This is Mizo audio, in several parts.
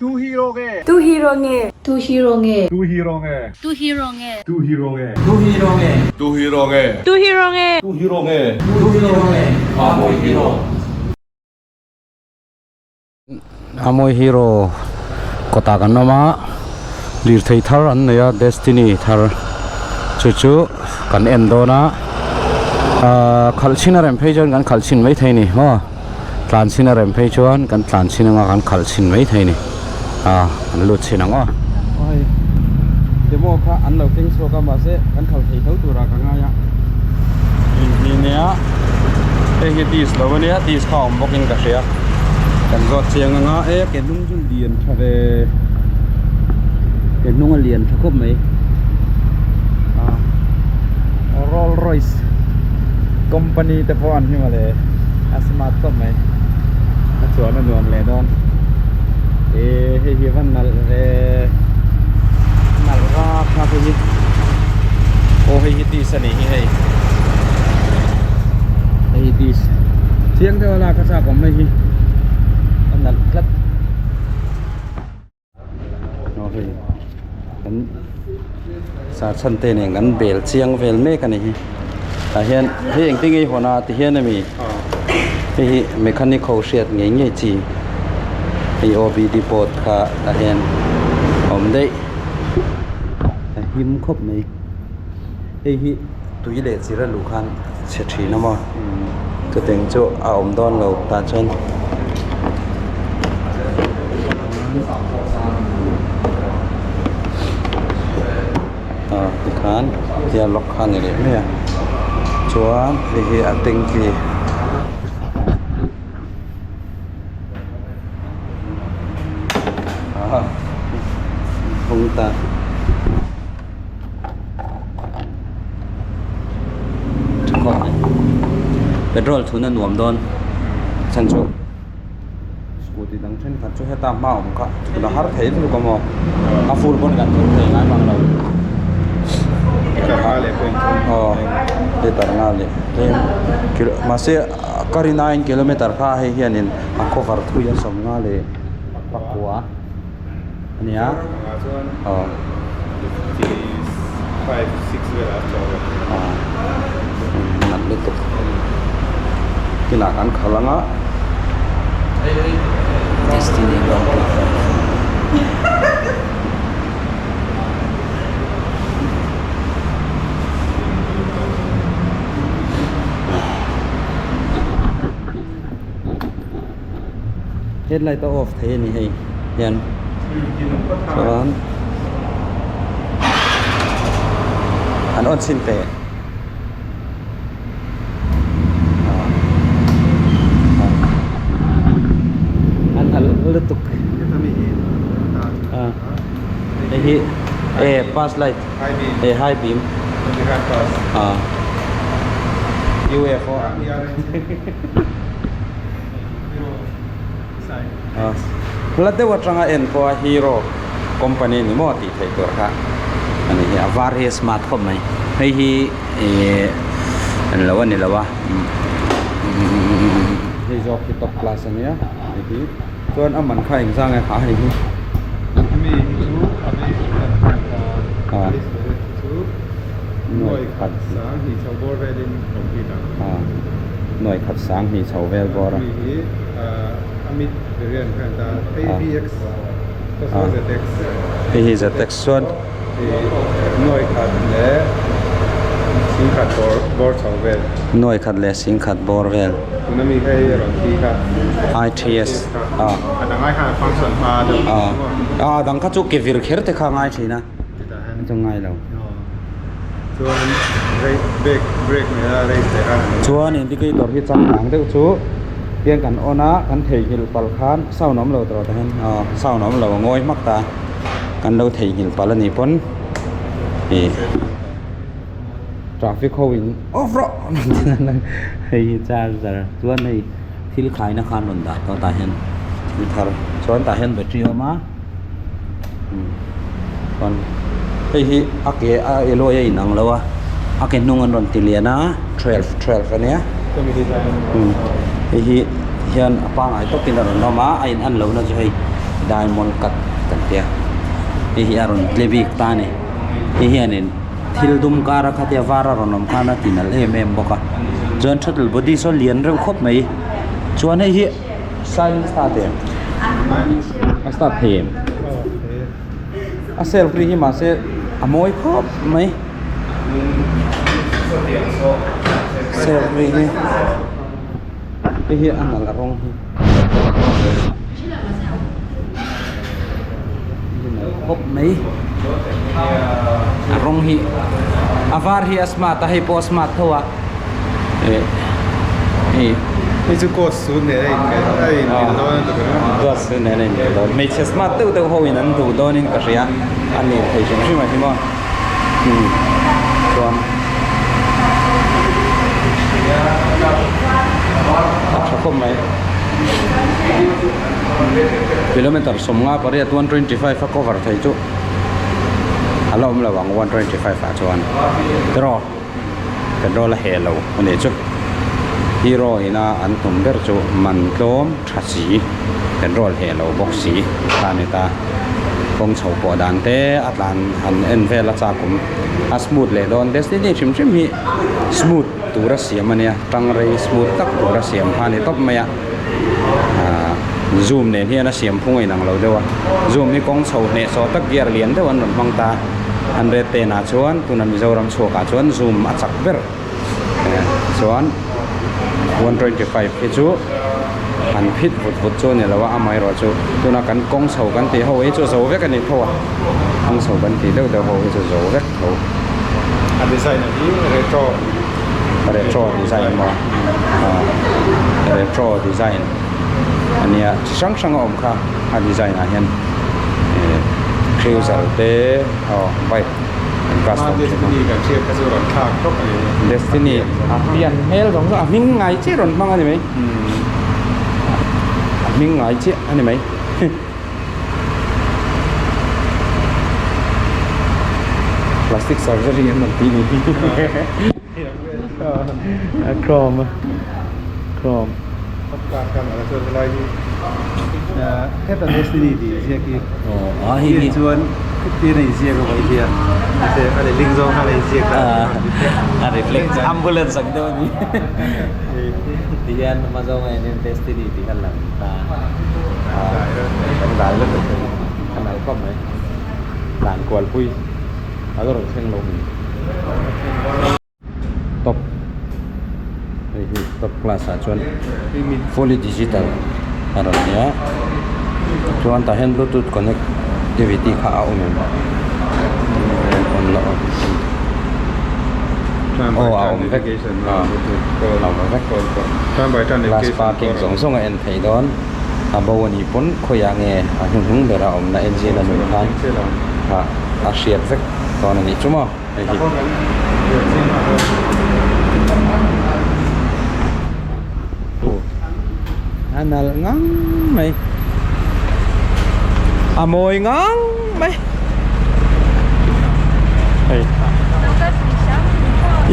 Tu hero nge? Tu hero nge? Tu hero nge? Tu hero nge? Tu hero nge? Tu hero nge? Tu hero nge? Tu hero nge? Tu hero nge? Tu hero nge? Tu hero nge? Amawi hero. Amawi hero kawtah kan awm a lirthei thar an nei a destiny thar chu chu kan en dawn a ahh khalh chhin a rem phei chuan kan khalh chhin maithei a ni maw tlan chhin a rem phei chuan kan tlan chhin anga kan khalh chhin maithei a ni ah kan lut chhin ang aw. Aw hei demo kha an lo keng chhuak a mahse kan khalh thei tho turah ka ngai a inhnih nia hei hi dis lo ania dis kha a awm bawkin ka hria kan zawt chiang anga e ke hnung chu lian tha ve ke hnung a lian tha khawp mai ah Rolls Royce company te pawh an hi mawle a smart khawp mai a chuan a nuam leh dawn e hei hi a van nalh ve nalh rap rap hei hi aw hei hi dis a nih hi hei hei hi dis chiang deuh a lak a chak awm hei hi a nalh tlat aw hei kan sar chhan te nen kan bel chiang vel mek a ni hi tah hian hei engtin nge i hawn a ti hian ami hei hi mechanic ho hriat ngei ngei chi hei obd board kha tah hian a awm daih a him khawp mai hei hi tui leh chir a luh khan chhe thin a maw chuteng chu a awm dawn lo tah chuan. Ah tikhan tia lock kha a ni leh mai a chuan hei hi a tanky ah hung ta. Petrol chhun a nuam dawn chhan chu scooty dang thenkhat chu heta hma awm kha chhun a har thei lutuk a maw a full pawn kan thun thei ngai mang lo aw liter nga leh tlem kilo mahse ka rin aiin kilometer kha hei hianin a cover thui a sawmnga leh pakua. ania aw nalh lutuk kinah kan khalh anga destiny Headlight a off thei a ni hei hian chuan an on chhin teh an nalh lutuk hei hi e pass light e high beam ah ufo Hla deuh atanga en pawha hero company ni maw tih theih tur kha a ni hi a var hi a smart khawp mai hei hi ihh englo a ni lo a hei zawk hi top class a nia hei hi chuan a man kha engzang nge kha hei hi Nuai khat sang hnih chho vel bawr a. Hei hi ZX chuan. Nuai khat leh sing khat bawr vel. ITS a. A dang kha chu ke vir kher te kha a ngai thin a. Chu ngai lo. Chuan brake brake nei a race leh khan Chuan indicator hi changkang deuh chu hian kan on a kan theihnghilh palh khan sound a awm lo tawh tah hian aw sound a awm lo a ngawi hmak ta kan lo theihnghilh palh a nih pawn ih traffic ho in off rawh hei hi charger chuan hei thil khaina khan rawn dah tawh tah hian thil thar chuan tah hian battery a awm a. Chuan hei hi a ke a alloy a inang lo a a ke hnung an rawn ti lian a 12 12 a nia hei hi hian a pangai tawkin a rawn awm a a in an lohna chu hei Diamond cut kan tia hei hi a rawn tle bik ta a ni hei hianin thil dum kar a khatia var a rawn awm khan a ti nalh em em bawk a chuan throttle body saw lian reuh khawp mai chuan hei hi silent start em a start thei em a self ri hi mahse a mawi khawp mai self ri hi hei hi a nalh rawng hi. Khawp mai a rawng hi a var hi a smart a hei pawh a smart tho a eh hei hei chu coat suit nen a inmil a inmil dawn a tuk a coat suit nen a inmil dawn hmeichhe smart deuh deuh ho in an duh dawn in ka hria a ni thei hrim hrim a hi maw chuan a tha khawp mai kilometer 58 125 a cover thei chu a la awm lo ang 125 ah chuan tiraw petrol a heh lo a nih chu hero ina an tum ber chu man tlawm tha si petrol heh lo bawk si kha a ni ta. Kawng chho pawh dan te a tlan han en vel a chak awm a smooth leh dawn destiny hrim hrim hi smooth tur a siam a nia tang rei smooth tak tur a siam kha a ni tawp mai a ahh zoom nen hian a siam phung a inang lo deuh a zoom hi kawng chho hneh sawh tak gear lian deuh an rawn hmang ta 110 ah chuan tuna Mizoram chhuak ah chuan zoom a chak ber chuan 125 hi chu an phit vut vut chu a ni lo a amaherawh chu tuna kan kawng chho kan tih ho hi chu zo vek a ni tho a kawng chho kan tih deuh deuh ho hi chu zo vek tho a design a hi retro retro design maw retro design a nia chi hrang hrang a awm kha a design ah hian cruiser te aw bike Destiny a pian hmel zawng zawng a hming ngai chiah rawn hmang a ni mai a hming ngai chiah a ni mai plastic surgery an rawn tih ni hi chrome chrome Heta Destiny tih ziak hi aw hi hi chuan tin a inziak a vawi hian mahse a lehling zawng khan a inziak ta a reflect ambulance ang deuh a ni ti hian hma zawng a en Destiny tih kha lang ta kan dai lutuk a nalh khawp mai tlan kual pui a la rawn thleng lo mi. Top hei hi top class ah chuan fully digital a rawn ni a chuan tah hian bluetooth connectivity kha a awm em on la on aw a awm vek a awm vek glass parking zawng zawng a en theih dawn a bo a nih pawn khawiah nge a hnuhnung bera awmna engine a nun khan a hriat vek dawn a nih chu maw. Hei hi. A nalh ngang mai. A mawi ngang mai. Hei.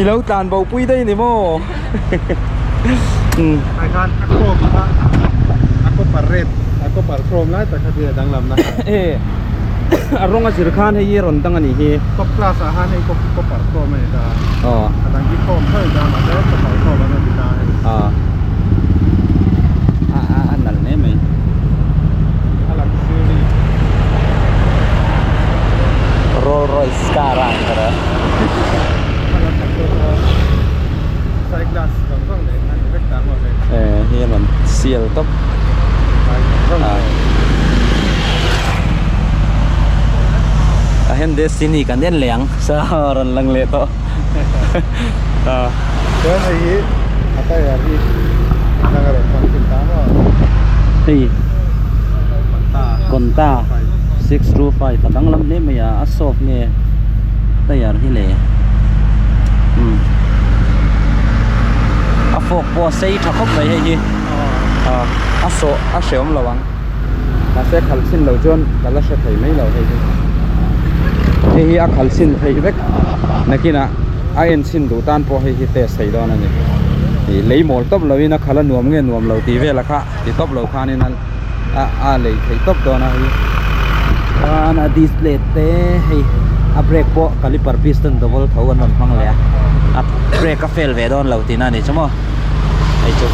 I lo tlan bo pui daih ni maw? Ai khan a chrome kha a copper red a copper chrome lai tak kha chu a danglam na. E a rawng a zir khan hei hi a rawn dang a nih hi. Top class ah khan hei copper chrome a ni ta a. Aw. A dang hi chrome tho a ni ta a mahse copper chrome an rawn ti ta a hei. Aw. A a a nalh hle mai. A luxury. Rolls Royce car a ang kher a. Eh hi a rawn sial tawp a hen destiny kan en leh ang sa rawn lang leh tawh chuan hei hi a tyre hi dang a rawn hmang thin ta maw hei Conta 625 a danglam hle mai a a soft nge tyre hi le umm a fork pawh a sei tha khawp mai hei hi ah a sawh a hrehawm lo ang mahse khalh chhin loh chuan ka la hre thei mai lo hei hi hei hi a khalh chhin theih vek nakinah a en chhin duh tan pawh hei hi test thei dawn a ni ih lei mawl tawp loin a khalh a nuam nge nuam lo tih vel a kha ti tawp lo khanin a. A a lei theih tawp dawn a hei Chuan a display te hei a brake pawh caliper piston double tho an rawn hmang leh a a brake a fail ve dawn lo tihna a nih chu maw hei chu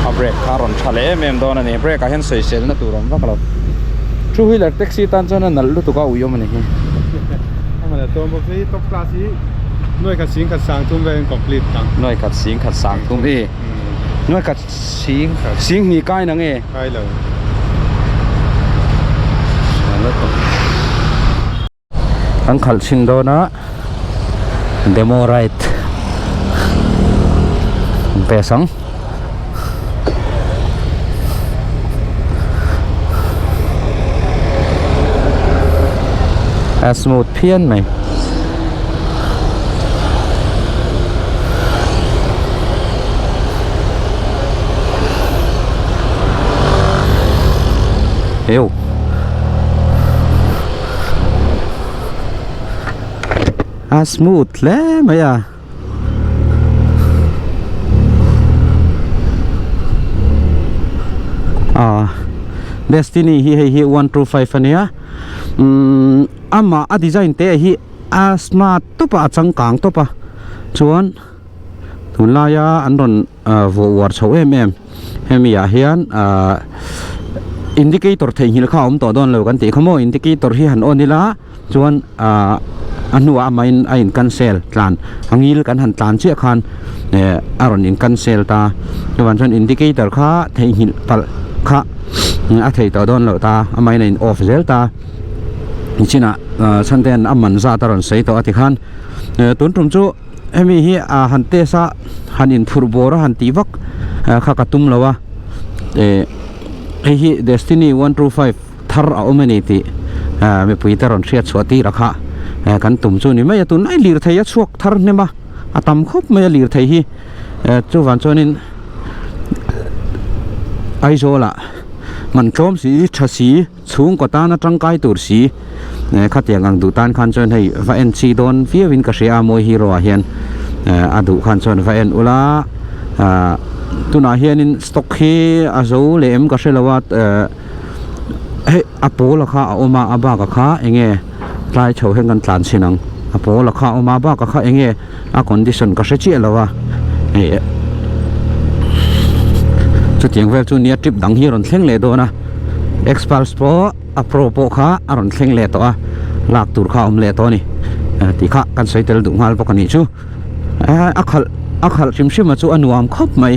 a brake kha a rawn tha leh em em dawn a ni brake ah hian sawisel na tur a awm vak lo two wheeler taxi tan chuan a nalh lutuk a ui awm a ni hi. Amah tlawm bawk hi top class hi nuai khat sing khat sang thum vel in complete tang. Nuai khat sing khat sang thum i nuai khat sing sing hnih kai na nge? Kai lo. Kan khalh chhin dawn a demo ride ve sang. A smooth phian mai. Eu. A smooth hle mai a. Ah Destiny hi hei hi 125 ania. Umm amah a design te hi a smart tawp a a changkang tawp a chuan tunlaia an rawn vuah uar chho em em hemi ah hian ahh indicator theihnghilh kha a awm tawh dawn lo kan tih kha maw indicator hi han on ila chuan ahh a hnuah amahin a in cancel tlan a ngil kan han tlan chiah khan eh a rawn in cancel ta chuvang chuan indicator kha theihnghilh palh kha a thei tawh dawn loh ta amahin a in off zel ta nichinah ahh chhante hian a man zat a rawn sawi tawh a tikhan tun tum chu. Hemi hi ah han test a han inphurh bawr a han tih vak kha ka tum lo a eh hei hi destiny 125 thar a awm a ni tih ah mipui te rawn hriat chhuah tir a kha eh kan tum chu ni mai a tunlai lirthei a chhuak thar hnem a a tam khawp mai a lirthei hi eh chuvang chuanin Aizawl ah man tlawm si tha si. Chhungkaw tana tangkai tur si khatiang ang duh tan khan chuan hei va en chi dawn viau in ka hria a mawi hero ah hian a duh khan chuan va en ula tunah hianin stock hi a zo leh em ka hre lo a hei a pawl a kha a awm a a bak a kha eng nge tlai chho hian kan tlan chhin ang a pawl a kha a awm a a bak a kha eng nge a condition ka hre chiah lo a ih chutiang vel chu nia trip dang hi a rawn thleng leh dawn a xpulse pawh a pro pawh kha a rawn thleng leh tawh a lak tur kha a awm leh tawh a ni tih kha kan sawi tel duh nghal bawk a nih chu a khalh a khalh hrim hrim a chu a nuam khawp mai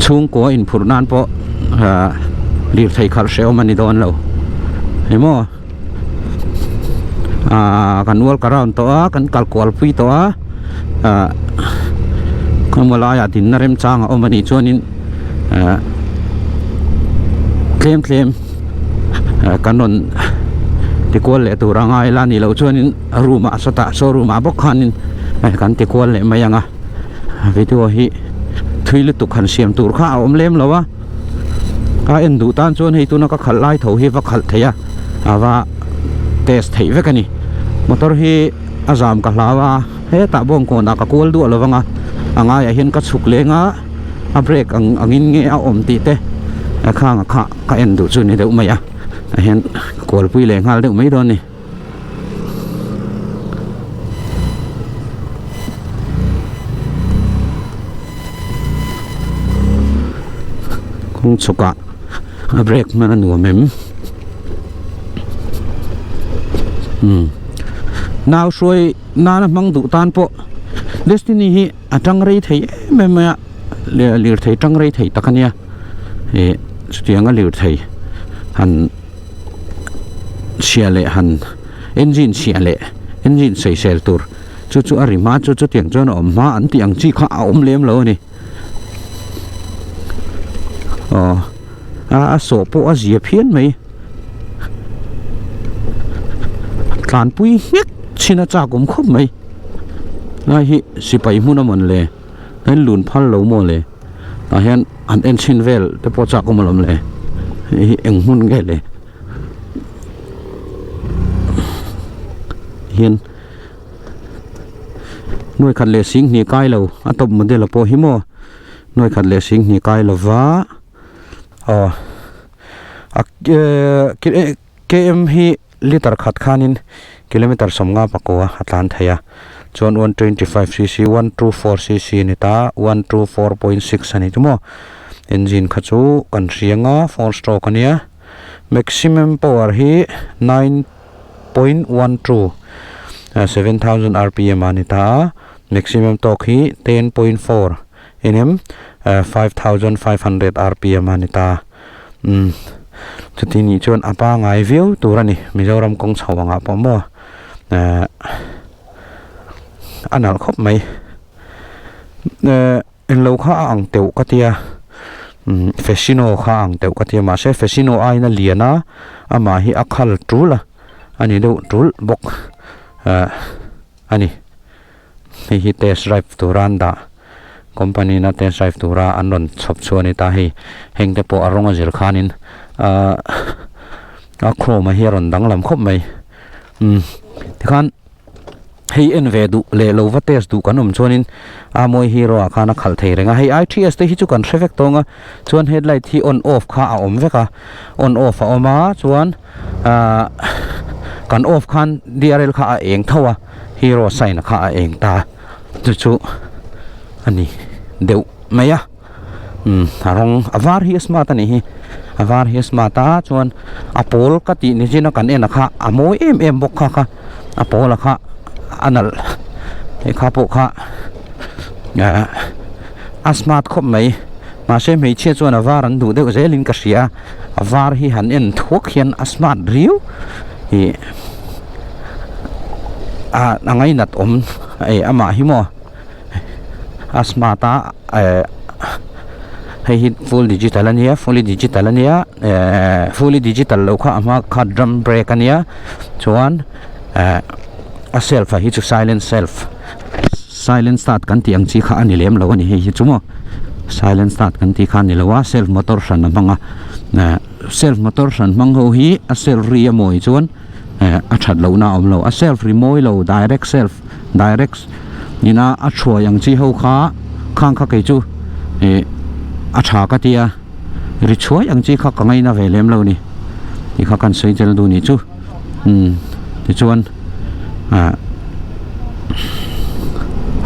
chhungkua inphurh nan pawh lirthei khalh hrehawm a ni dawn lo emaw. Ahh kan walk around tawh a kan kal kual pui tawh a ahh khawmaw laiah dinna remchang a awm a nih chuanin ahh tlem tlem ah kan rawn ti kual leh tur a ngai la nih loh chuanin room ah sawtah showroom ah bawk khanin kan ti kual leh mai ang a video hi thui lutuk han siam tur kha a awm lem lo a. A en duh tan chuan hei tuna ka khalh lai tho hi va khalh theih a a va test theih vek a ni motor hi a zam ka hlau a hetah bawngkawn ah ka kual duah lo vang a a ngaiah hian ka chhuk leng a a brake ang angin nge a awm tih te a khang a kha ka en duh chu ni deuh mai a ah hian ka kualpui leh nghal deuh mai dawn a ni. Kawng chhukah a brake hman a nuam em umm nau hruai nana hmang duh tan pawh destiny hi a tang rei thei em em mai a lirthei tang rei thei tak a nia ih chutianga lirthei han. Chhia leh han engine chhia leh engine sawisel tur chu chu a ri hma chu chutiang chuan a awm hma an tih ang chi kha a awm lem lo a ni aw a a sawh pawh a zia phian mai tlanpui nghek chhin a chak awm khawp mai lai hi sipai hmun a mawn le an lun phal lo maw le. Tah hian an en chhin vel te pawh chak awm alawm le hei hi eng hmun nge le hian nuai khat leh sing hnih kai lo a top model a pawh hi maw nuai khat leh sing hnih kai lova aw. A km hi liter khat khanin kilometer sawmnga pakua a tlan thei a chuan one twenty five cc one two four cc a ni ta one two four point six a ni chu maw engine kha chu kan hriang a four stroke a nia maximum power hi nine point one two 7000 rpm a ni ta a maximum torque hi 10.4 nm 5500 rpm a ni ta umm chuti nih chuan a pangai viau tur a ni Mizoram kawng chho angah pawh maw ehh a nalh khawp mai ehh englo kha a ang teuh ka tia umm Fascino kha a ang teuh ka tia mahse Fascino aiin a lian a amah hi a khal tul a a ni deuh tul bawk ehh a ni. Hei hi test drive tura an dah company in a test drive tura an rawn chhawp chhuah a ni ta hei heng te pawh a rawng a zir khanin ahh a chrome a hi a rawn danglam khawp mai umm tikhan hei en ve duh leh lo va test duh kan awm chuanin a mawi hero ah khan a khalh thei reng a hei I three S te hi chu kan hre vek tawng a chuan headlight hi on off kha a awm vek a on off a awm a chuan ahh kan off khan D_R_L kha a eng tho a. Hero sign kha a eng ta chu chu a ni deuh mai a umm a rawng a var hi a smart a nih hi a var hi a smart a chuan a pawl ka tih ni chin a kan en a kha a mawi em em bawk kha kha a pawl a kha a nalh lehkha pawh kha ah a smart khawp mai mahse hmeichhia chuan a var an duh deuh zel in ka hria a a var hi han en thuak hian a smart riau ih. Ah a ngainat awm eh amah hi maw a smart a eh hei hi full digital a nia fully digital a nia eh fully digital loh kha a hma kha drum brake a nia chuan eh a self ah hi chu silent self silent start kan tih ang chi kha a ni lem lo a ni hei hi chu maw silent start kan tih kha a ni lo a self motor hran a hmang a eh self motor hran hmang ho hi a self ri a mawi chuan. eh a that lohna a awm lo a self ri mawi lo direct self direct ina a thuai ang chi ho kha khang kha kei chu ih a tha ka tia ri chhuai ang chi kha ka ngaina ve lem lo ni tih kha kan sawi tel duh nih chu umm tichuan ah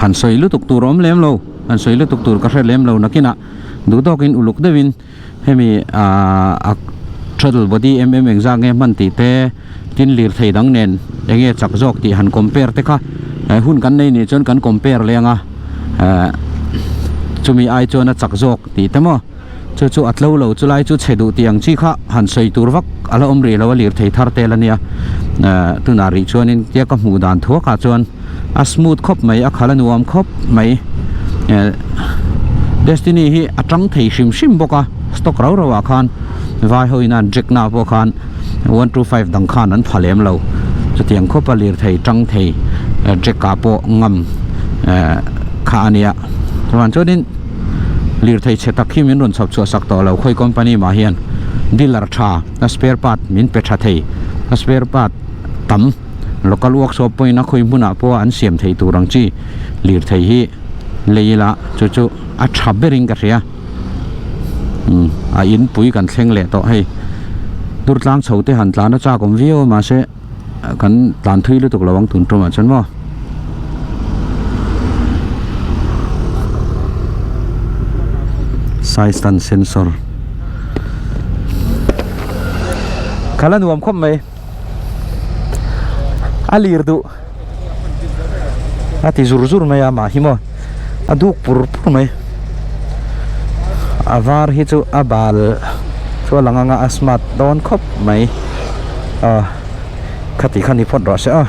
han sawi lutuk tur a awm lem lo han sawi lutuk tur ka hre lem lo nakinah duh tawkin uluk deuhin. Hemi a throttle body em em engzah nge hman tih te tin lirthei dang nen enge chak zawk tih han compare te kha hun kan nei nih chuan kan compare leng a chumi ai chuan a chak zawk tih te maw chu chu a tlo lo chulai chu chhe duh tih ang chi kha han sawi tur vak a la awm rih lo a lirthei thar tel a nia tunah rih chuanin tia ka hmuh dan thuak ah chuan. a smooth khawp mai a khal a nuam khawp mai eh destiny hi a tang thei hrim hrim bawk a stock rau rau ah khan vai ho in an jack na pawh khan 125 dang khan an pha lem lo chutiang khawp a lirthei tang thei jack ah pawh ngam eh kha a nia chuan chuanin lirthei chhe tak hi min rawn chhawp chhuah sak tawh lo khawi company mah hian dealer tha a spare part min pe tha thei a spare part tam. Local workshop pawhin a khawi hmunah pawh an siam thei tur ang chi lirthei hi lei ila chu chu a tha berin ka hria umm a inpui kan thleng leh tawh hei durtlang chho te han tlan a chak awm viau a mahse kan tlan thui lutuk lo ang tun tumah chuan maw. Side stand sensor khala nuam khawp mai. A lir duh a ti zur zur mai a mah hi maw a duk pur pur mai a var hi chu a bal chu a lang anga a smart dawn khawp mai aw khati kha ni phawt rawh se aw.